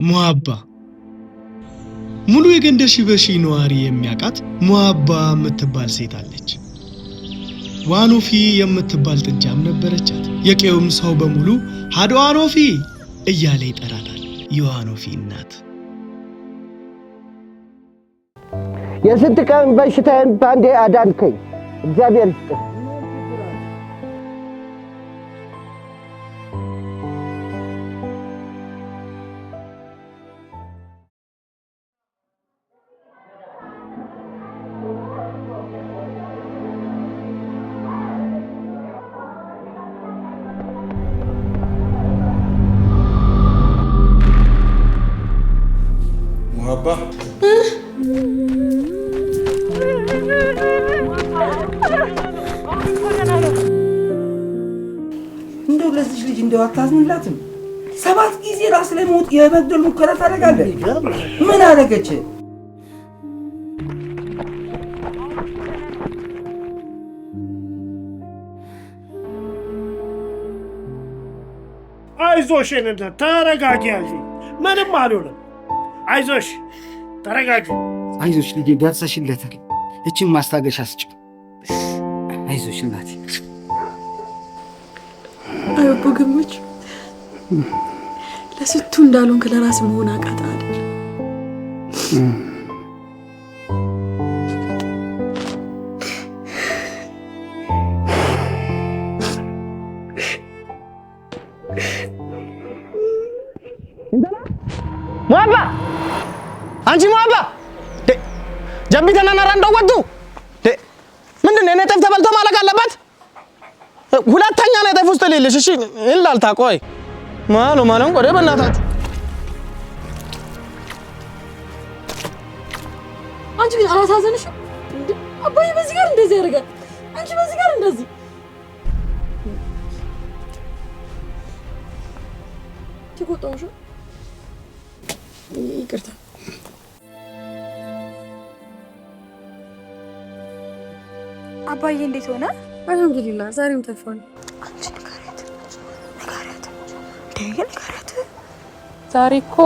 ሙሀባ ሙሉ የገንደ ሺበሺ ነዋሪ የሚያውቃት ሙሀባ የምትባል ሴት አለች። ዋኖፊ የምትባል ጥጃም ነበረቻት። የቄውም ሰው በሙሉ ሀዶ ዋኖፊ እያለ ይጠራታል። የዋኖፊ እናት የስንት ቀን በሽታዬን በአንዴ አዳንከኝ። እግዚአብሔር ይስጥህ። ሙሀባ። እንደው ለዚች ልጅ እንደው አታዝንላትም? 7 ጊዜ ራስ ላይ ሞት የመግደል ሙከራ ታደርጋለህ። ምን አደረገች? አይዞሽ የኔ እናት ተረጋጊ፣ ያዢ ምንም አልሆነም። አይዞሽ ተረጋጊ። አይዞሽ ልጄ ደርሰሽለታል። እችን ማስታገሻ ስጭው። አይዞሽ እናቴ። አይ አቦ ገመች ለስቱ እንዳልሆንክ ለራስ መሆን አቃተህ አይደል? ሙሀባ አንቺ ሙሀባ ጀቢተናና ራንዶ ወጡ ምንድን ነው? የኔ ጤፍ ተበልቶ ማለቅ አለበት? ሁለተኛ ነው ጤፍ ውስጥ ልልሽ። እሺ እንላልታ ቆይ ማኑ ማኑን ቆደ በእናታችሁ። አንቺ ግን አላሳዘንሽም? አባዬ በዚህ ጋር እንደዚህ ያደርጋል፣ አንቺ በዚህ ጋር እንደዚህ። ተቆጣሁሽ? ይቅርታ። አባዬ እንዴት ሆነ? አልሐምዱሊላህ ዛሬም ተርፏል። አንቺ ንገሪያት፣ ንገሪያት፣ ንገሪያት። ዛሬ እኮ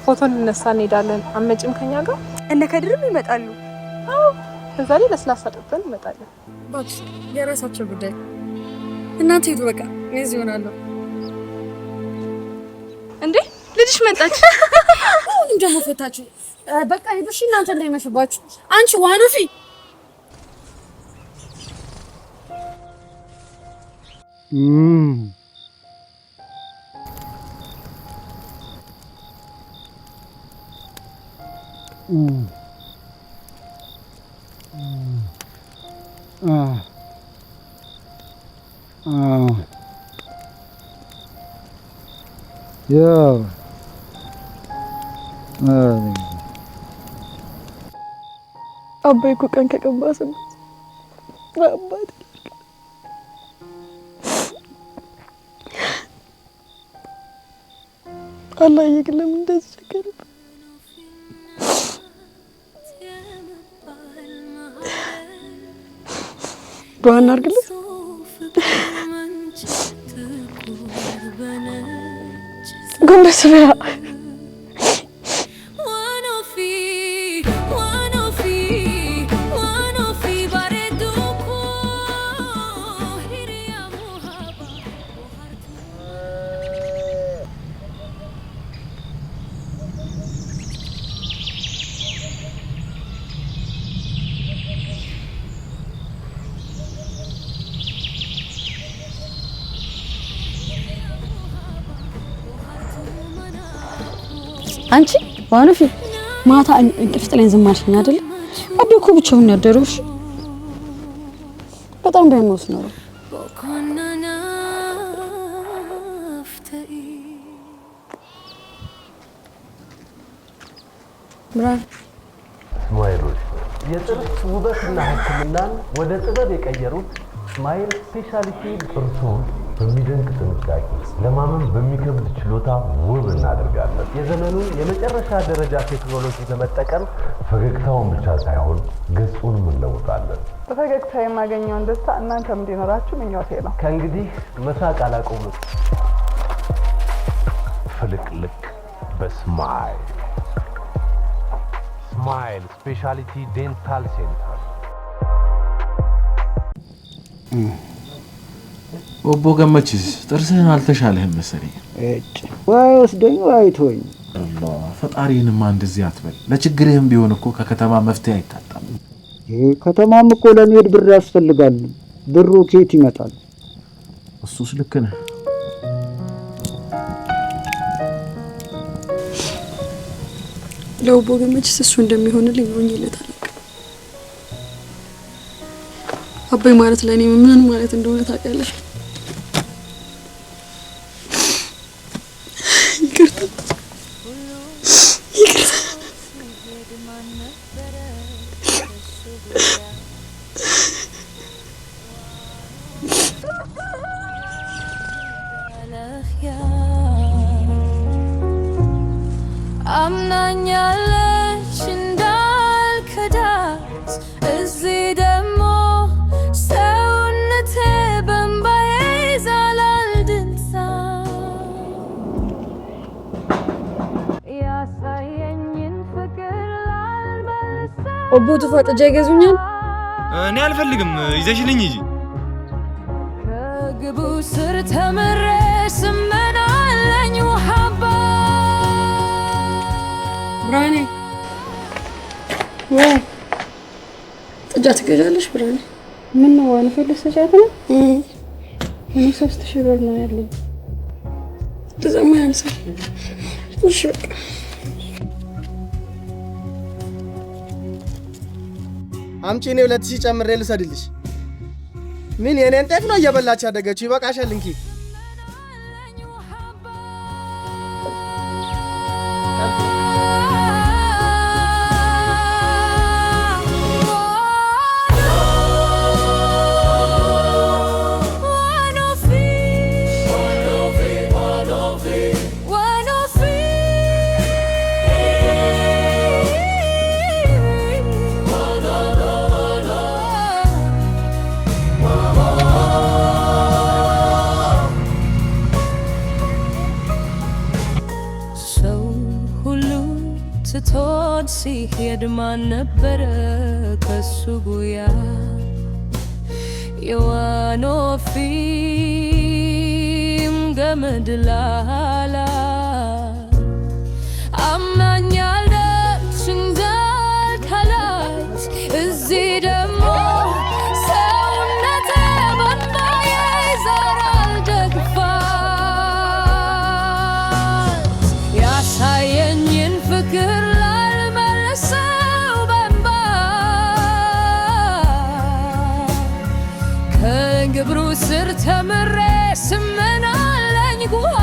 ፎቶ እንነሳ እንሄዳለን። አትመጭም ከኛ ጋር? እነ ከድርም ይመጣሉ። አዎ፣ በዛ ላይ ለስላሳ ጠጥተን እንመጣለን። እባክሽ የራሳቸው ጉዳይ። እናንተ ሂዱ በቃ፣ እኔ እዚህ እሆናለሁ። እንዴ ልጅሽ መጣች። አሁንም ደግሞ ፈታችሁ። በቃ ሂዱ እሺ፣ እናንተ እንዳይመሽባችሁ። አንቺ ዋኖፊ አባይ እኮ ቀን ከቀባ ሰንበት አባቴ አላህ ግን ለምን እንደዚህ ቸገረብህ? ዱዓ እናድርግለት። ጎንበስ በያ። አንቺ ዋኖፊ ማታ እንቅልፍ ጥለኝ ዝም አልሽኝ አይደል? አቤ እኮ ብቻውን ያደረው። እሺ በጣም ቢያመውስ ነው። ስማይሎች የጥርስ ውበትና ሕክምናን ወደ ጥበብ የቀየሩት ስማይል ስፔሻሊቲ ጥርሱን በሚደንቅ ጥንቃቄ ለማመን በሚከብድ ችሎታ ውብ እናደርጋለን። የዘመኑን የመጨረሻ ደረጃ ቴክኖሎጂ በመጠቀም ፈገግታውን ብቻ ሳይሆን ገጹንም እንለውጣለን። በፈገግታ የማገኘውን ደስታ እናንተም እንዲኖራችሁ ምኞቴ ነው። ከእንግዲህ መሳቅ አላቆምም። ፍልቅልቅ በስማይል። Smile Smile Specialty Dental Center። ኦቦ ገመችስ ጥርስህን አልተሻለህም መሰለኝ። እጭ ወይ ወስደኝ ወይ አይቶኝ። አላህ ፈጣሪንማ እንደዚህ አትበል። ለችግርህም ቢሆን እኮ ከከተማ መፍትሄ አይታጣም። ይሄ ከተማም እኮ ለመሄድ ብር ያስፈልጋል። ብሩ ከየት ይመጣል? እሱስ ልክ ነህ። ለኦቦ ገመችስ እሱ እንደሚሆንልኝ ሆኜለት አላውቅም። አባይ ማለት ለእኔ ምን ማለት እንደሆነ ታውቂያለሽ? ይቅርታ ይቅርታ። አምናኛለች እንዳልከዳት እዚህ ደግሞ ሰውነቴ በእምባዬ ይዛላል ድምፃ ያሳየኝን ፍቅር ላልመልሰው ኦቦ ቱፋ ጥጃ ይገዙኛል? እኔ አልፈልግም፣ ይዘሽልኝ ሂጂ። ከግቡ ስር ተምሬ ስመናለኝ ውሃባ ብርሃኔ ወይ ጥጃ ትገዣለሽ? ብርሃኔ ምን ነው ዋንፌል ልትሰጫት ነው? እኔ 3000 ብር ነው ያለኝ። እንደዛማ ያንሳል። እሺ በቃ አምጪ፣ እኔ 2000 ጨምሬ ልሰድልሽ። ምን የኔን ጤፍ ነው እየበላች ያደገችው? ይበቃሻል፣ እንኪ። ሰው ሁሉ ትቶት ሲሄድ ማን ነበረ ከሱ ጉያ? የዋኖፊም ገመድ ላላ አምናኛለች እንዳልካላት እዚህ ደግሞ ሰውነቴ በእምባዬ ይዘራል ደግፋት ያሳየኝን ፍቅር ላልመልሰው በእምባ ከግብሩ ስር ተምሬ ስመናለኝ ጉዋ